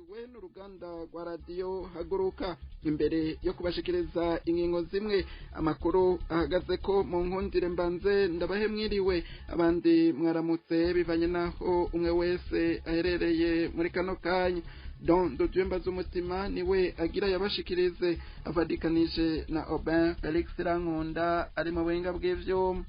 Mwateguriwe n'uruganda rwa Radiyo Haguruka. Imbere yo kubashikiriza ingingo zimwe amakuru ahagaze ko, mu nkundire mbanze ndabahe mwiriwe, abandi mwaramutse, bivanye naho umwe wese aherereye muri kano kanya. Don Dodwemba z'umutima niwe agira yabashikirize, avadikanije na Aubin Felix Rankunda ari mu buhinga bw'ivyuma.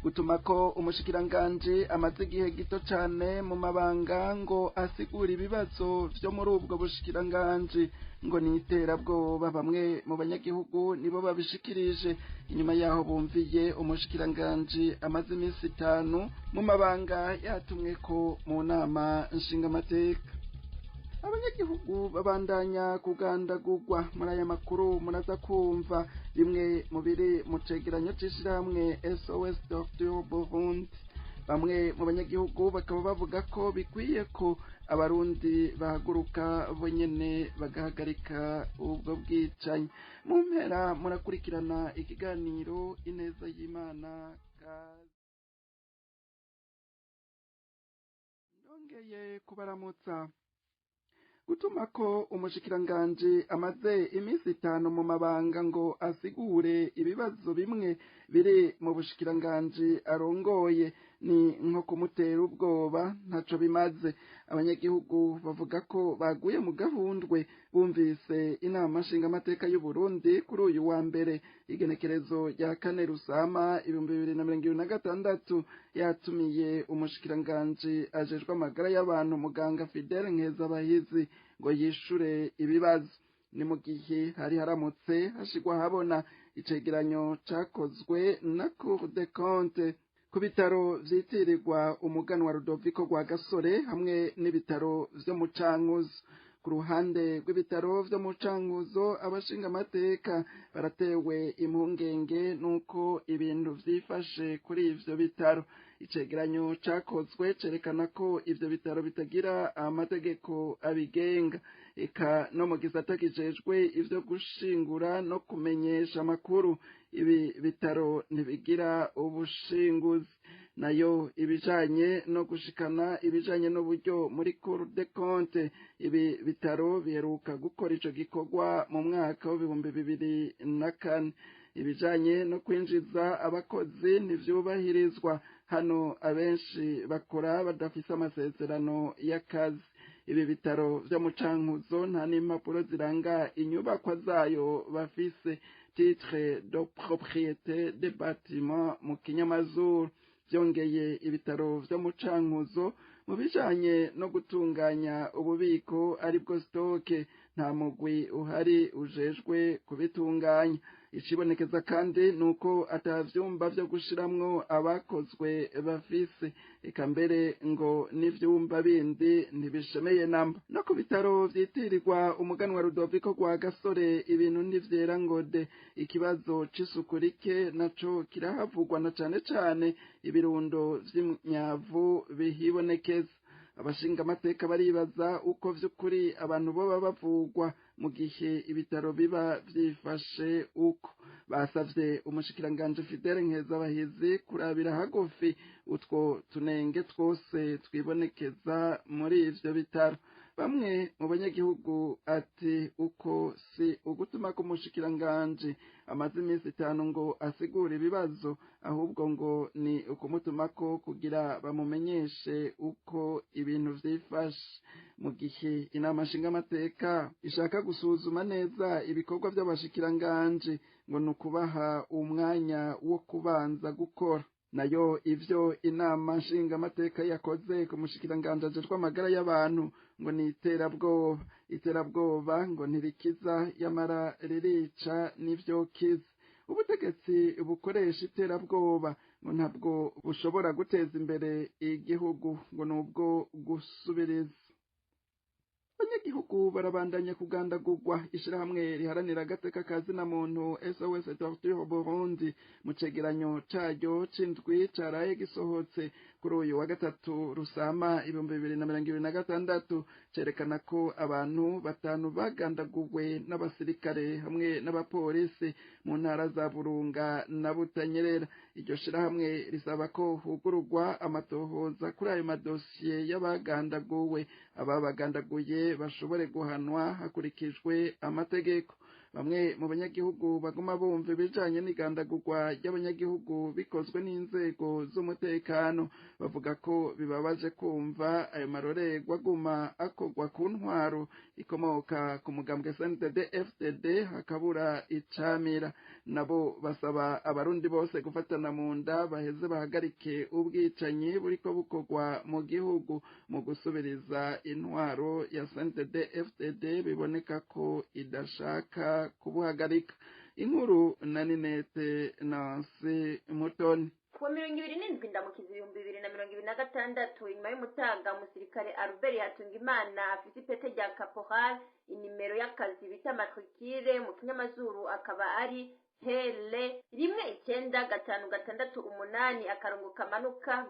Gutuma ko umushikiranganji amaze igihe gito cane mu mabanga ngo asigura ibibazo vyo muri ubwo bushikiranganji ngo ni iterabwoba. Bamwe mu banyagihugu nibo babishikirije inyuma yaho bumviye umushikiranganji amaze iminsi 5 mu mabanga yatumwe ko mu nama nshingamateka. Abanyagihugu babandanya kugandagurwa. Muri aya makuru muraza kumva bimwe mu biri mu cegeranyo c'ishirahamwe SOS Docteur Burundi. Bamwe mu banyagihugu bakaba bavuga ko bikwiye ko abarundi bahaguruka bonyene bagahagarika ubwo bwicanyi. Mu mpera murakurikirana ikiganiro Ineza y'Imana. Ndongeye kubaramutsa. Gutuma ko umushikiranganji amaze iminsi 5 mu mabanga ngo asigure ibibazo bimwe biri mu bushikiranganji arongoye ni nko kumutera ubwoba, ntaco bimaze. Abanyagihugu bavuga ko baguye mu gahundwe bumvise inama nshingamateka y'u Burundi kuri uyu wa mbere igenekerezo rya 4 Rusama 2026 yatumiye umushikiranganji ajejwe amagara y'abantu muganga Fidel Nkezabahizi ngo yishure ibibazo. Ni mu gihe hari haramutse hashigwa habona icegeranyo cakozwe na Cour des Comptes ku bitaro vyitirirwa umuganwa Rudoviko rwa Gasore hamwe n'ibitaro vyo mu Cankuzo. Ku ruhande rw'ibitaro vyo mu Cankuzo, abashingamateka baratewe impungenge nuko ibintu vyifashe kuri ivyo bitaro. Icegeranyo cakozwe cerekana ko ivyo bitaro bitagira amategeko abigenga, eka no mu gisata kijejwe ivyo gushingura no kumenyesha amakuru ibi bitaro ntibigira ubushinguzi. Nayo ibijanye no gushikana ibijanye n'uburyo muri Cour des Comptes, ibi bitaro biheruka gukora ico gikorwa mu mwaka w'ibihumbi 2004. Ibijanye no kwinjiza abakozi ntivyubahirizwa, hano abenshi bakora badafise amasezerano y'akazi. Ibi bitaro vyo mu Cankuzo nta n'impapuro ziranga inyubakwa zayo bafise, titre de propriété des bâtiments mu kinyamazuru. Vyongeye ibitaro vyo mu Cankuzo mu bijanye no gutunganya ububiko aribwo stoke nta mugwi uhari ujejwe kubitunganya. Icibonekeza kandi nuko ata vyumba vyo gushiramwo abakozwe bafise, eka mbere ngo n'ivyumba bindi ntibishemeye namba. No ku bitaro vyitirirwa umuganwa Rudoviko rwa Gasore ibintu ntivyera ngo de. Ikibazo c'isuku rike naco kirahavugwa, na cane cane ibirundo vy'imyavu bihibonekeza. Abashingamateka baribaza uko vy'ukuri abantu boba bavugwa mu gihe ibitaro biba vyifashe uko. Basavye umushikiranganji Fidel Nkezabahizi kurabira hagufi utwo tunenge twose twibonekeza muri ivyo bitaro. Bamwe mu banyagihugu ati uko si ugutuma ko umushikiranganji amaze iminsi 5 ngo asigure ibibazo, ahubwo ngo ni ukumutumako kugira bamumenyeshe uko ibintu vyifashe. Mu gihe inama nshingamateka ishaka gusuzuma neza ibikorwa vy'abashikiranganji ngo ni ukubaha umwanya wo kubanza gukora. Nayo ivyo inama nshingamateka yakoze ku mushikiranganji ajejwe amagara y'abantu ngo ni iterabwoba. Iterabwoba ngo ntirikiza yamara ririca n'ivyo kiza. Ubutegetsi bukoresha iterabwoba ngo ntabwo bushobora guteza imbere igihugu, ngo nubwo gusubiriza. Abanyagihugu barabandanya kugandagurwa. Ishirahamwe riharanira agateka ka zina muntu SOS Torture Burundi mu cegeranyo caryo c'indwi caraye gisohotse Kuri uyu wa gatatu Rusama 2026, cerekana ko abantu batanu bagandaguwe n'abasirikare hamwe n'abapolisi mu ntara za Burunga na Butanyerera. Iryo shirahamwe risaba ko hugururwa amatohoza kuri ayo madosiye y'abagandaguwe, ababagandaguye bashobore guhanwa hakurikijwe amategeko. Bamwe mu banyagihugu baguma bumva ibijanye n'igandagurwa ry'abanyagihugu bikozwe n'inzego z'umutekano, bavuga ko bibabaje kumva ayo marorerwa aguma akorwa ku ntwaro ikomoka ku mugambwe CNDD FDD hakabura icamira. Nabo basaba abarundi bose gufatana mu nda, baheze bahagarike ubwicanyi buriko bukorwa mu gihugu mu gusubiriza intwaro ya CNDD FDD biboneka ko idashaka kubuhagarika. Inkuru na Ninete Nancy Mutoni. Kuwa 27 Ndamukiza 2026, inyuma y'umutaga, umusirikare Albert Hatungimana afise ipete rya caporal, inimero y'akazi bita matricule mu kinyamazuru akaba ari hele 19568 akarongo kamanuka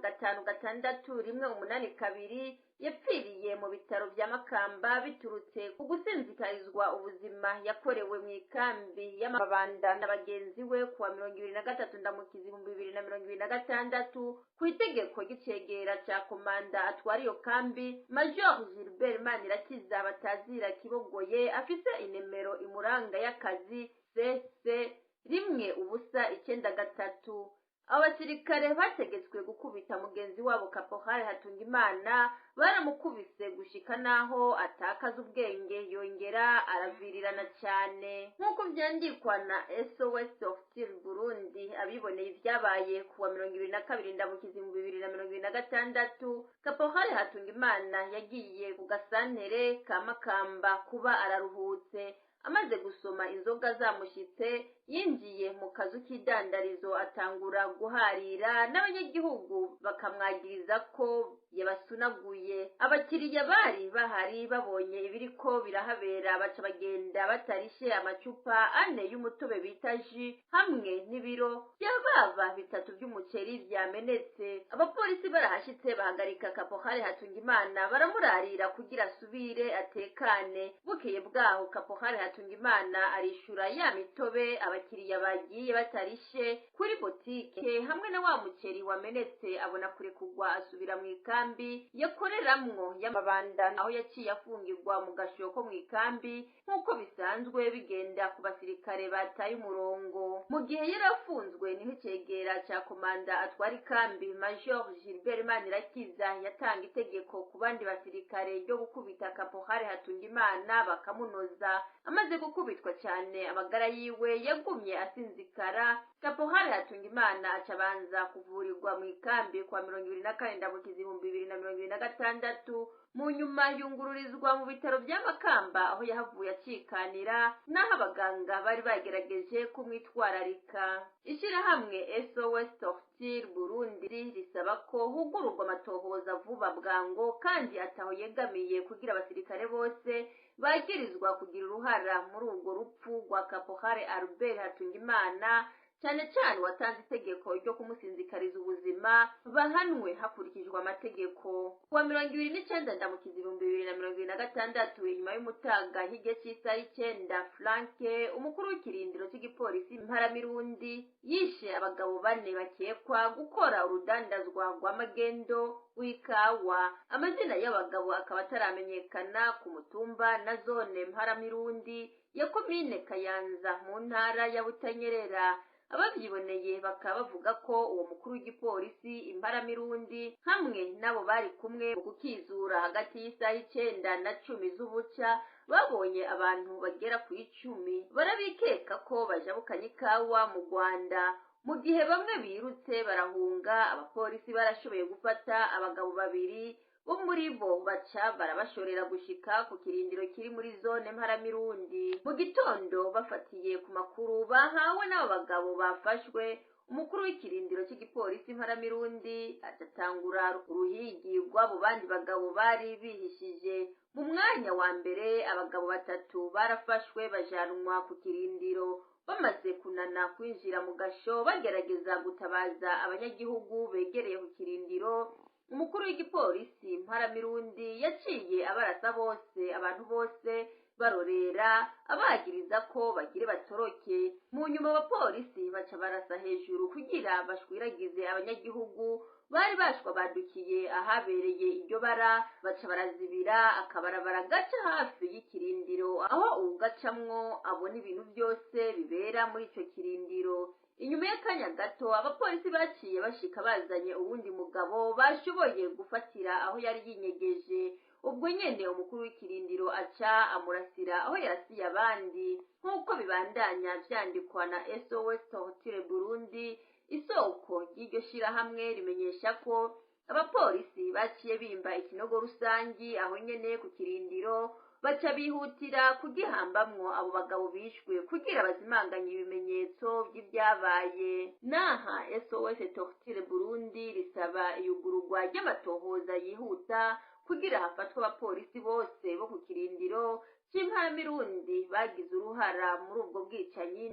566182, yapfiriye mu bitaro vya Makamba biturutse ku gusinzikarizwa ubuzima yakorewe mu ikambi y'amabanda na bagenzi we kuwa 23 Ndamukiza 2026, ku itegeko ry'icegera ca komanda atwara iyo kambi, Major Gilbert Manirakiza batazira Kibogoye, afise inimero imuranga y'akazi CC 1093. Abasirikare bategetswe gukubita mugenzi wabo Caporal Hatungimana, baramukubise gushika naho atakaza ubwenge, yongera aravirirana cyane, nk'uko vyandikwa na SOS Sortir Burundi. Abiboneye ivyabaye kuwa 22 Ndamukiza 2026, Caporal Hatungimana yagiye ku gasantere ka Makamba kuba araruhutse. Amaze gusoma inzoga zamushitse, yinjiye mu kazu k'idandarizo atangura guharira n'abanyagihugu, bakamwagiriza ko yabasunaguye. Abakiriya bari bahari babonye ibiriko birahabera, baca bagenda batarishe amacupa ane y'umutobe bita jus hamwe n'ibiro byababa bitatu by'umuceri vyamenetse. Abapolisi barahashitse, bahagarika Caporal Hatungimana, baramurarira kugira asubire atekane. Bukeye bwaho Caporal Hatungimana arishura ya mitobe abakiriya bagiye batarishe kuri botike hamwe na wa muceri wamenetse, abona kurekurwa asubira mu ikambi yakoreramwo y'amabanda, aho yaciye afungirwa mu gasho ko mu ikambi nk'uko bisanzwe bigenda ku basirikare bataye umurongo. Mu gihe yari afunzwe, niho icegera ca komanda atwara ikambi, Major Gilbert Manirakiza, yatanga itegeko ku bandi basirikare ryo gukubita Caporal Hatungimana bakamunoza. Amaze gukubitwa cyane, amagara yiwe yagumye asinzikara. Caporal Hatungimana aca abanza kuvurirwa mu ikambi kwa 24 Ndamukiza 2026, mu nyuma yungururizwa mu bitaro vya Makamba, aho yahavuye acikanira n'aho abaganga bari bagerageje kumwitwararika. Ishirahamwe SOS Torture Burundi risaba ko hugururwa amatohoza vuba bwango kandi ataho yegamiye, kugira abasirikare bose bagirizwa kugira uruhara muri urwo rupfu rwa Caporal Albert Hatungimana, cyane cyane watanze itegeko ryo kumusinzikariza ubuzima, bahanwe hakurikijwe amategeko. Kuwa 29 Ndamukiza 2026, inyuma y'umutaga, hirya cy'isaha 9, Frank, umukuru w'ikirindiro cy'igipolisi Mparamirundi, yishe abagabo bane bakekwa gukora urudandazwa rw'amagendo w'ikawa. Amazina y'abagabo akaba ataramenyekana, ku mutumba na zone Mparamirundi ya komine Kayanza mu ntara ya Butanyerera. Abavyiboneye bakaba bavuga ko uwo mukuru w'igipolisi Imparamirundi hamwe n'abo bari kumwe mu kukizura hagati y'isaha 9 na 10 z'ubuca, babonye abantu bagera ku 10 barabikeka ko bajabukanye ikawa mu Rwanda. Mu gihe bamwe birutse barahunga, abapolisi barashoboye gufata abagabo babiri bo muri bo, baca barabashorera gushika ku kirindiro kiri muri zone Mparamirundi. Mu gitondo, bafatiye ku makuru bahawe n'abo bagabo bafashwe, umukuru w'ikirindiro cy'igipolisi Mparamirundi acatangura uruhigi rw'abo bandi bagabo bari bihishije. Mu mwanya Mu mwanya wa mbere, abagabo batatu barafashwe bajanwa ku kirindiro. Bamaze kunana kwinjira mu gasho, bagerageza gutabaza abanyagihugu begereye ku kirindiro, umukuru w'igipolisi Mparamirundi yaciye abarasa bose, abantu bose barorera, abagiriza ko bagire batoroke. Mu nyuma abapolisi baca barasa hejuru kugira bashwiragize abanyagihugu bari bashwabadukiye ahabereye iryo bara. Baca barazibira akabarabara gaca hafi y'ikirindiro, aho uwugacamwo abona ibintu byose bibera muri ico kirindiro. Inyuma y'akanya gato, abapolisi baciye bashika bazanye uwundi mugabo bashoboye gufatira aho yari yinyegeje. Ubwo nyene umukuru w'ikirindiro aca amurasira aho yarasiye abandi, nk'uko bibandanya vyandikwa na SOS Torture Burundi. Isoko ry'iryo shirahamwe rimenyesha ko abapolisi baciye bimba ikinogo rusangi aho nyene ku kirindiro, baca bihutira kugihambamwo abo bagabo bishwe kugira bazimanganye ibimenyetso vy'ivyabaye. Naha SOS Torture Burundi risaba iyugururwa ry'amatohoza yihuta kugira hafatwe abapolisi bose bo ku kirindiro c'Imparamirundi bagize uruhara muri ubwo bwicanyi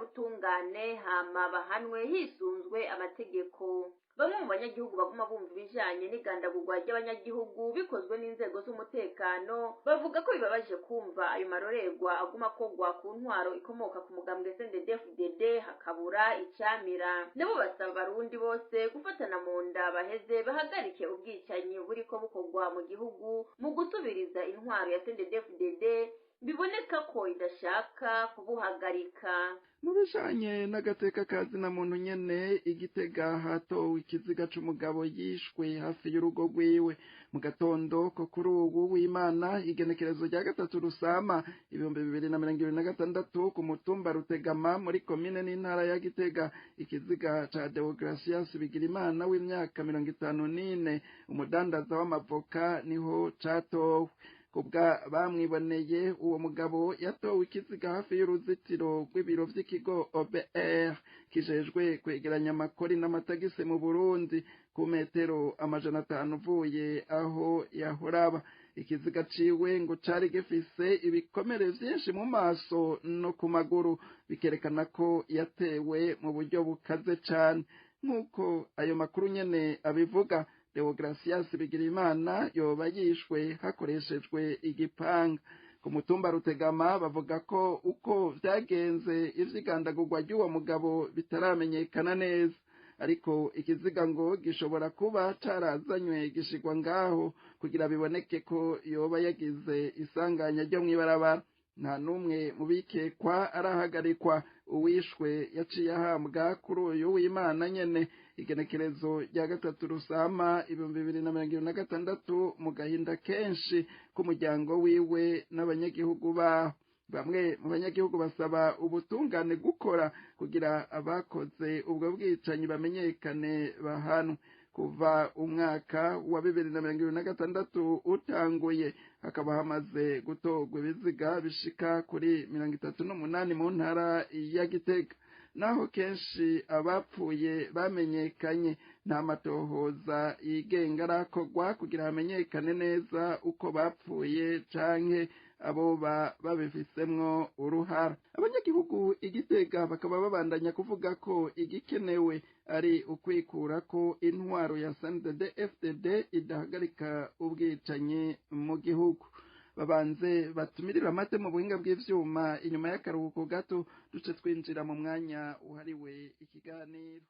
ndengerabutungane, hama bahanwe hisunzwe amategeko. Bamwe mu banyagihugu baguma bumva ibijanye n'igandagurwa ry'abanyagihugu bikozwe n'inzego z'umutekano bavuga ko bibabaje kumva ayo marorerwa aguma akogwa ku ntwaro ikomoka ku mugambwe CNDD-FDD, hakabura icamira. Nabo basaba abarundi bose gufatana mu nda, baheze bahagarike ubwicanyi buriko bukorwa mu gihugu mu gusubiriza intwaro ya CNDD-FDD, biboneka ko idashaka kubuhagarika. Mu bijanye n'agateka ka zina muntu nyene, Igitega hatowe ikiziga c'umugabo yishwe hafi y'urugo rwiwe mu gatondo ko kuri ubu w'Imana, igenekerezo rya 3 Rusama 2026, ku mutumba Rutegama muri komine n'intara ya Gitega. Ikiziga ca Deogratias Bigirimana w'imyaka 54, umudandaza w'amavoka, niho catowe. Kubwa bamwiboneye, uwo mugabo yatowe ikiziga hafi y'uruzitiro rw'ibiro vy'ikigo OBR kijejwe kwegeranya amakori n'amatagisi mu Burundi, ku metero 500 uvuye aho yahoraba. Ikiziga ciwe ngo cari gifise ibikomere vyinshi mu maso no ku maguru, bikerekana ko yatewe mu buryo bukaze cane. Nk'uko ayo makuru nyene abivuga, Deogratias Bigirimana yoba yishwe hakoreshejwe igipanga. Ku mutumba Rutegama bavuga ko uko vyagenze ivy'igandagurwa ry'uwo mugabo bitaramenyekana neza, ariko ikiziga ngo gishobora kuba carazanywe gishigwa ngaho kugira biboneke ko yoba yagize isanganya ryo mw'ibarabara. Nta n'umwe mu bikekwa arahagarikwa. Uwishwe yaciye ahambwa kuri uyu w'Imana nyene, igenekerezo rya 3 Rusama 2026, mu gahinda kenshi k'umuryango wiwe n'abanyagihugu baho. Bamwe mu banyagihugu basaba ubutungane gukora kugira abakoze ubwo bwicanyi bamenyekane, bahanwe. Kuva umwaka wa 2026 utanguye, hakaba hamaze gutorwa ibiziga bishika kuri 38 mu ntara ya Gitega. Naho kenshi abapfuye bamenyekanye, nta matohoza yigenga arakorwa kugira hamenyekane neza uko bapfuye canke abo babifisemwo uruhara. Abanyagihugu Igitega bakaba babandanya kuvuga ko igikenewe ari ukwikura ko intwaro ya CNDD FDD idahagarika ubwicanyi mu gihugu. Babanze batumirira amate mu buhinga bw'ivyuma. Inyuma y'akaruhuko gato duce twinjira mu mwanya uhariwe ikiganiro.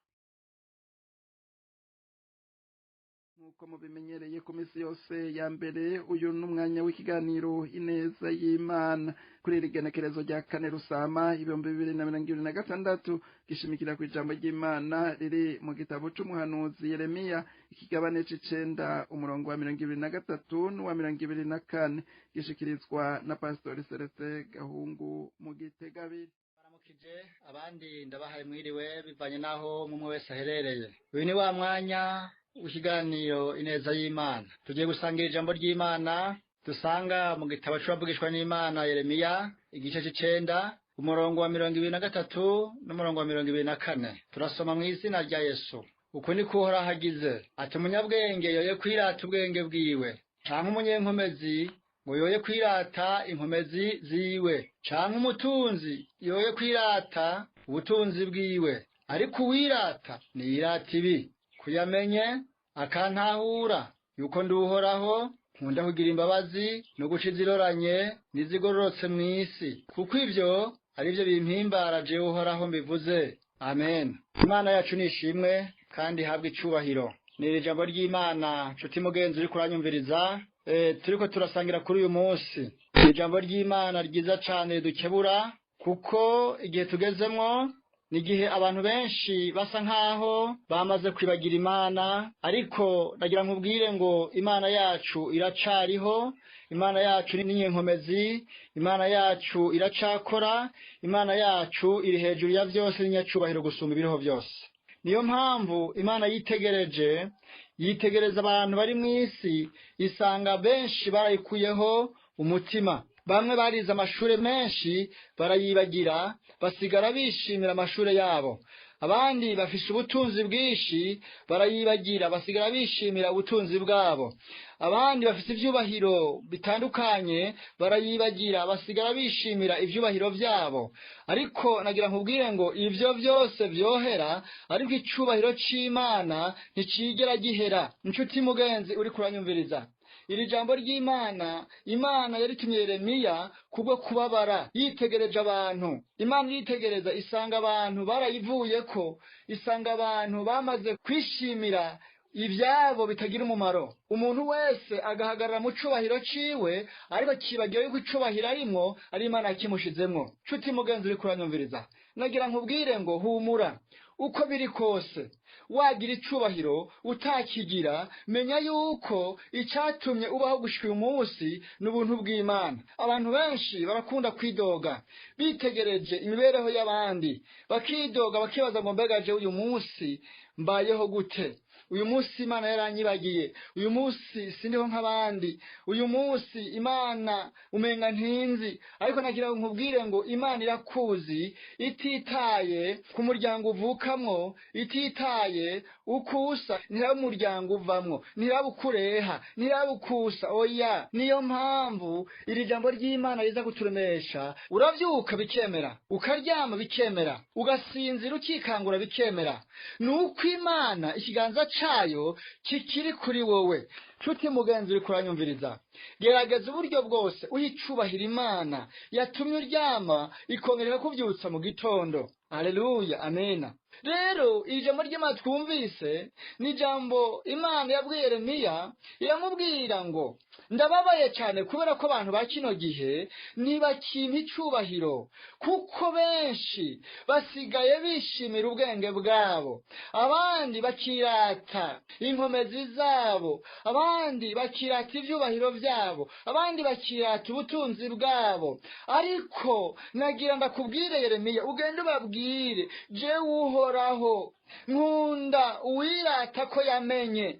Nk'uko mubimenyereye ku minsi yose ya mbere, uyu ni umwanya w'ikiganiro Ineza y'Imana. Kuri iri genekerezo rya 4 Rusama 2026, gishimikira ku ijambo ry'Imana riri mu gitabo c'umuhanuzi Yeremiya, ikigabane c'icenda, umurongo wa 23 n'uwa 24. Gishikirizwa na Pastori Celestin Gahungu mu Gitegabiri. Baramukije abandi, ndabahaye mwiriwe bivanye n'aho umwe wese aherereye. Uyu ni wa mwanya w'ikiganiro Ineza y'Imana. Tugiye gusangira ijambo ry'Imana dusanga mu gitabo c'uwavugishwa n'Imana Yeremiya, igice c'icenda, umurongo wa 23 n'umurongo wa 24. Turasoma mu izina rya Yesu. Uku niko Uhoraho agize ati: "Umunyabwenge yoye kwirata ubwenge bwiwe, canke umunyenkomezi ngo yoye kwirata inkomezi ziwe, canke umutunzi yoye kwirata ubutunzi bwiwe, ariko uwirata niyirata ibi, kuyamenye akantahura yuko nduhoraho nkunda kugira imbabazi no guca iziroranye n'izigororotse mw'isi, kuko ivyo ari byo bimpimbara jewe Uhoraho mbivuze. Amen. Imana yacu nishimwe kandi ihabwe icubahiro. Ni iri jambo ry'Imana, nshuti mugenzi uriko uranyumviriza, turiko turasangira kuri uyu munsi. Ijambo ry'Imana ryiza cane ridukebura, kuko igihe tugezemwo ni igihe abantu benshi basa nkaho bamaze kwibagira Imana, ariko nagira nkubwire ngo Imana yacu iracariho, Imana yacu ni inkomezi, Imana yacu iracakora, Imana yacu iri hejuru ya vyose, n'inyacubahiro gusumba ibiriho vyose. Niyo mpamvu Imana yitegereje, yitegereza abantu bari mw'isi, isanga benshi barayikuyeho umutima. Bamwe barize amashure menshi barayibagira, basigara bishimira amashure yabo. Abandi bafise ubutunzi bwinshi barayibagira, basigara bishimira ubutunzi bwabo. Abandi bafise ivyubahiro bitandukanye barayibagira, basigara bishimira ivyubahiro vyabo. Ariko nagira nkubwire ngo ivyo vyose vyohera, ariko icubahiro c'Imana nticigera gihera. Nshuti mugenzi uri kuranyumviriza, iri jambo ry'Imana, Imana yaritumye Yeremiya kubwo kubabara, yitegereje abantu. Imana iritegereza isanga abantu barayivuyeko, isanga abantu bamaze kwishimira ivyabo bitagira umumaro. Umuntu wese agahagarara mu cubahiro ciwe, ariko akibagira yuko icubahiro arimwo ari Imana yakimushizemwo. Nshuti mugenzi uri kuranyumviriza, nagira nkubwire ngo humura, uko biri kose wagira icubahiro utakigira, menya yuko icatumye ubaho gushika uyu munsi n'ubuntu bw'Imana. Abantu benshi barakunda kwidoga bitegereje imibereho y'abandi, bakidoga bakibaza ngo mbega jewe uyu munsi mbayeho gute? Uyu munsi Imana yaranyibagiye, uyu munsi sindiho nk'abandi, uyu munsi Imana umenga ntinzi. Ariko nagira ngo nkubwire ngo Imana irakuzi, ititaye ku muryango uvukamwo, ititaye uko usa, ntiraba umuryango uvamwo, ntiraba uko ureha, ntiraba uko usa, oya. Niyo mpamvu iri jambo ry'Imana riza kuturemesha. Uravyuka bikemera, ukaryama bikemera, ugasinzira ukikangura bikemera. Nuko Imana ikiganza cayo kikiri kuri wowe. Nshuti mugenzi uri kuranyumviriza, gerageza uburyo bwose uhicubahira Imana yatumye uryama ikongera kuvyutsa mu gitondo. Haleluya, amena. Rero iri jambo ry'Imana twumvise ni ijambo Imana yabwiye Yeremiya, iramubwira ngo ndababaye cyane kubera ko abantu ba kino gihe ntibakimpa icubahiro, kuko benshi basigaye bishimira ubwenge bwabo, abandi bakirata inkomezi zabo, abandi bakirata ivyubahiro vyabo, abandi bakirata ubutunzi bwabo. Ariko nagira ndakubwire Yeremiya, ugende ubabwire, jewe Uhoraho nkunda uwirata ko yamenye,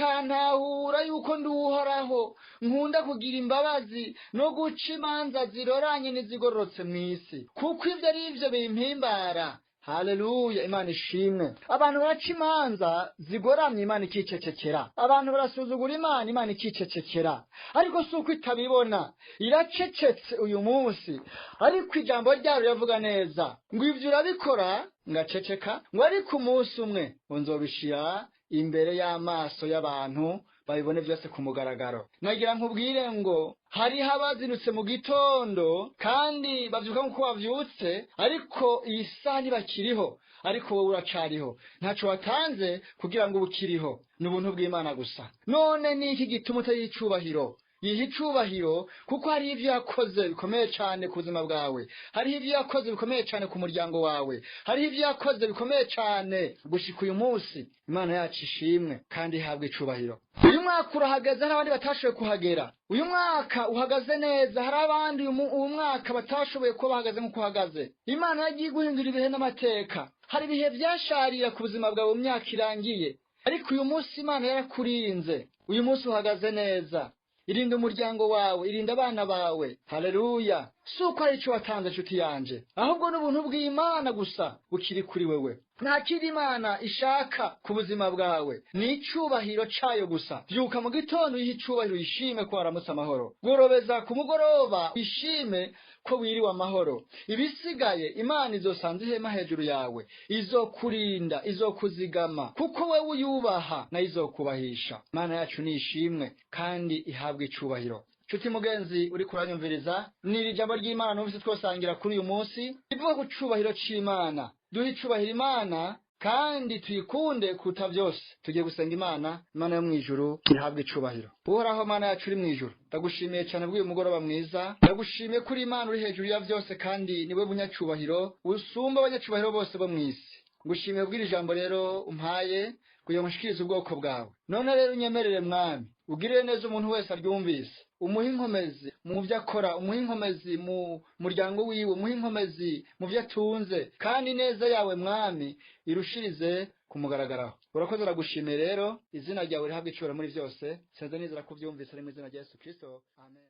akantahura yuko ndi Uhoraho, nkunda kugira imbabazi no guca imanza ziroranye n'izigororotse mw'isi, kuko ivyo ari ivyo bimpimbara. Haleluya, Imana ishimwe. Abantu baraca imanza zigoramye, Imana ikicecekera. Abantu barasuzugura Imana, Imana ikicecekera. Ariko si uko itabibona, iracecetse uyu munsi, ariko ijambo ryayo riravuga neza ngo ivyo urabikora ngaceceka, ngo ariko umunsi umwe nzobishira imbere y'amaso y'abantu babibone vyose ku mugaragaro. Nagira nkubwire ngo hariho abazindutse mu gitondo kandi bavyuka nk'uko bavyutse, ariko iyi saha ntibakiriho, ariko wowe uracariho. Ntaco watanze kugira ngo ubukiriho, ni ubuntu bw'Imana gusa. None ni iki gituma utayiha icubahiro? Yiha icubahiro kuko hari ivyo yakoze bikomeye cane ku buzima bwawe, hariho ivyo yakoze bikomeye cane ku muryango wawe, hariho ivyo yakoze bikomeye cane gushika uyu munsi. Imana yacu ishimwe kandi ihabwe icubahiro. Uyu mwaka urahagaze, hari abandi batashoboye kuhagera. Uyu mwaka uhagaze neza, hari abandi uyu mwaka batashoboye kuba bahagaze nk'uko uhagaze. Imana yagiye guhindura ibihe n'amateka. Hari ibihe vyasharira ku buzima bwawe mu myaka irangiye, ariko uyu munsi Imana yarakurinze. Uyu munsi uhagaze neza. Irinda umuryango wawe, irinda abana bawe. Haleluya. Si uko ari ico watanze nshuti yanje, ahubwo n'ubuntu bw'Imana gusa bukiri kuri wewe. Nta kindi Imana ishaka ku buzima bwawe, ni icubahiro cayo gusa. Vyuka mu gitondo uyihe icubahiro, uyishime ko waramutse amahoro. Gorobeza ku mugoroba uyishime ko wiriwe amahoro. Ibisigaye Imana izosanza ihema hejuru yawe, izokurinda, izokuzigama, kuko wewe uyubaha nayo izokubahisha. Imana yacu ni ishimwe kandi ihabwa icubahiro. Nshuti mugenzi uri kuranyumviriza, ni iri jambo ry'Imana numvise twosangira kuri uyu munsi, rivuga ku cubahiro c'Imana. Duhe icubahiro Imana kandi tuyikunde kuruta byose. Tugiye gusenga Imana, Imana yo mw'ijuru ihabwe icubahiro. Uhoraho Mana yacu uri mw'ijuru, ndagushimiye cyane bw'uyu mugoroba mwiza. Ndagushimiye kuri Imana uri hejuru ya byose kandi niwe munyacubahiro usumba abanyacubahiro bose bo mw'isi. Ngushimiye bw'iri jambo rero umpaye kugira ngo nshikirize ubwoko bwawe. None rero unyemerere Mwami, ugirire neza umuntu wese aryumvise, umuhe inkomezi mu byo akora, umuhe inkomezi mu muryango wiwe, umuhe inkomezi mu byo atunze, kandi ineza yawe Mwami irushirize kumugaragaraho. Urakoze, aragushimiye rero, izina ryawe rihabwe icubahiro muri byose. Senze nizera ko ubyumvise, ari mu izina rya Yesu Kristo, amen.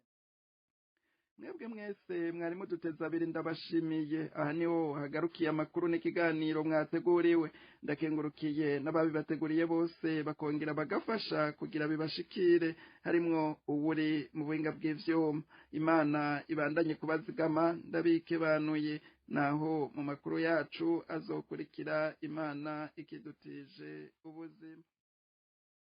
Mwebwe mwese mwari muduteze abiri, ndabashimiye. Aha niho hagarukiye amakuru n'ikiganiro mwateguriwe. Ndakengurukiye n'ababibateguriye bose bakongera bagafasha kugira bibashikire, harimwo uwuri mu buhinga bw'ivyuma. Imana ibandanye kubazigama. Ndabikebanuye naho mu makuru yacu azokurikira, Imana ikidutije ubuzima.